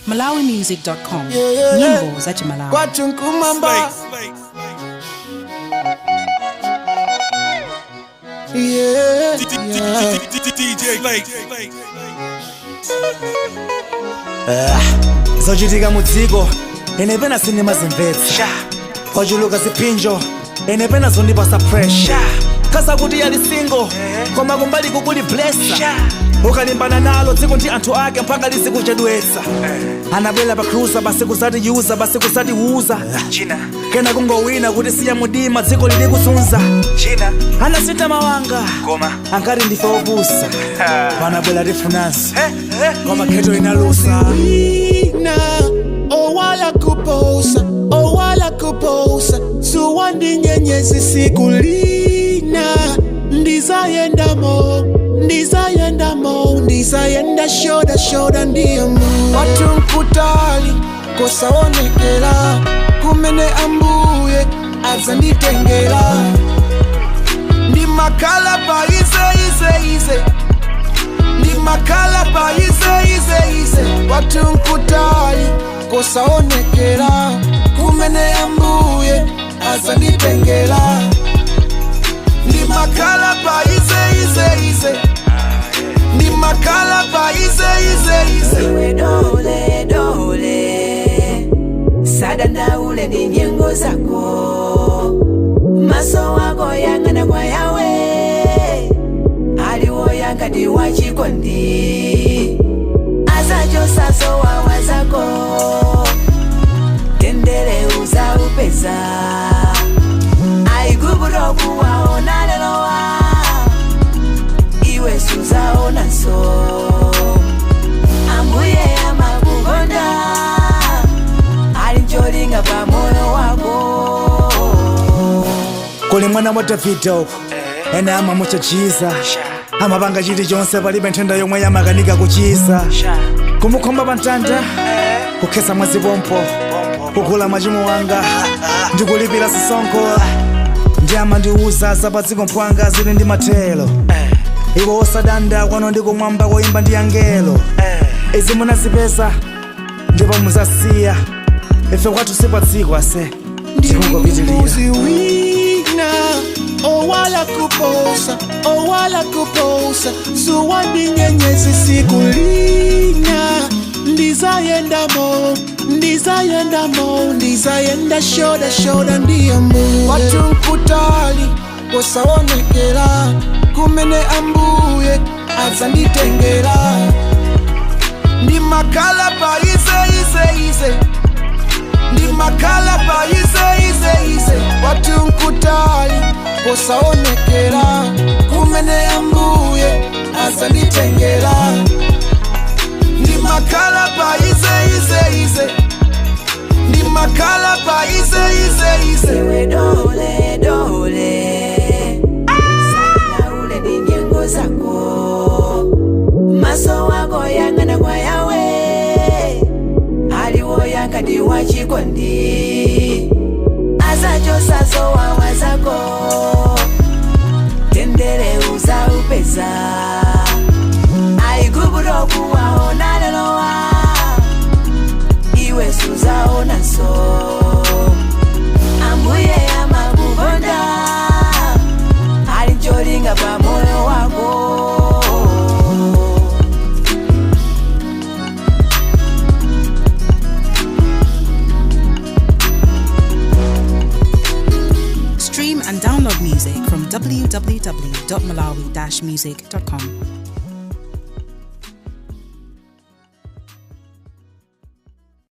Malawimusic.com. Yeah, yeah. Nyimbo za Chimalawi. Kwathu nkumamba. Yeah. DJ Lake. Zochitika mudziko ine pena sindimazimvetsa, kwachuluka ziphinjo, ine pena zondipasa pressure. Kasa kuti yali single koma kumbali kukuli blessa, ukalimbana nalo dziko ndi anthu ake mpaka lizikuchedwetsa. Anabwera pa cruiser basi kusatiyuza, basi kusatiuza kena kungowina kuti siya mudima, dziko lili kuzunza. Anasintha mawanga ankati ndife opusa, panabwera tifunanso koma kheto inalusa. Wina owala kuposa, owala kuposa zuwa ndi nyenyezi sikulina. Ndizayendamo, ndizayendamo, ndizayenda shoda shoda ndiyemo. Watu nkutali kosaonekera kumene ambuye azanditengera. Ndimakhala pa ize ize ize, ndimakhala pa ize ize ize. Watu nkutali kosaonekera kumene ambuye azanditengera. Ndimakhala pa ize ize ize, ndimakhala pa ize ize ize. Iwe dole dole, sadandaule ndi nyengo zako, maso wako yang'ana kwa yawe, aliwo yanga ndi wachikondi, azachosazo wawa zako, tendere uzaupeza. Aiguburokuwaona lelowa, iwe suzaonanso. Ambuye amakukonda, ali ncholinga pa moyo wako. Kuli mwana wa Davide uku, ene amamuchachiza, amapanga chilichonse, palibe nthenda yomwe yamakanika kuchiza. Kumukhomba pa mtanda, kukhesa mwazipompo, kugula machimo wanga ndikulipira zisonkho. Ndi amandiuza zapadziko mphwanga zili ndi mathelo, iwo osadanda, kwano ndi kumwamba koyimba ndi angelo. Izi munazipeza ndipo muzasiya, ife kwathu sipadziko ase tikungopitilira. Ndimuzi wina owala kuposa, owala kuposa zuwa ndi nyenyezi sikulina. Ndizayendamo, ndizayendamo, ndizayenda shoda shoda ndiyemo. Watu nkutali kosaonekera kumene ambuye azanditengera. Ndimakhala pa ize ize ize, ndimakhala pa ize ize ize. Watu nkutali kosaonekera kumene ambuye azanditengera. Ndimakhala pa ize ize ize, ndimakhala pa ize ize ize. Iwe dole dole, sadandaule ndi nyengo zako, maso wako yang'ana kwa yawe, aliwo yanga ndi wachikondi, azachosazo wawa zako, tendere uzaupeza. Aiguburokuwaona lelowa, iwe suzaonanso. Ambuye amakukonda, ali ncholinga pa moyo wako. Stream and download music from www.malawi-music.com.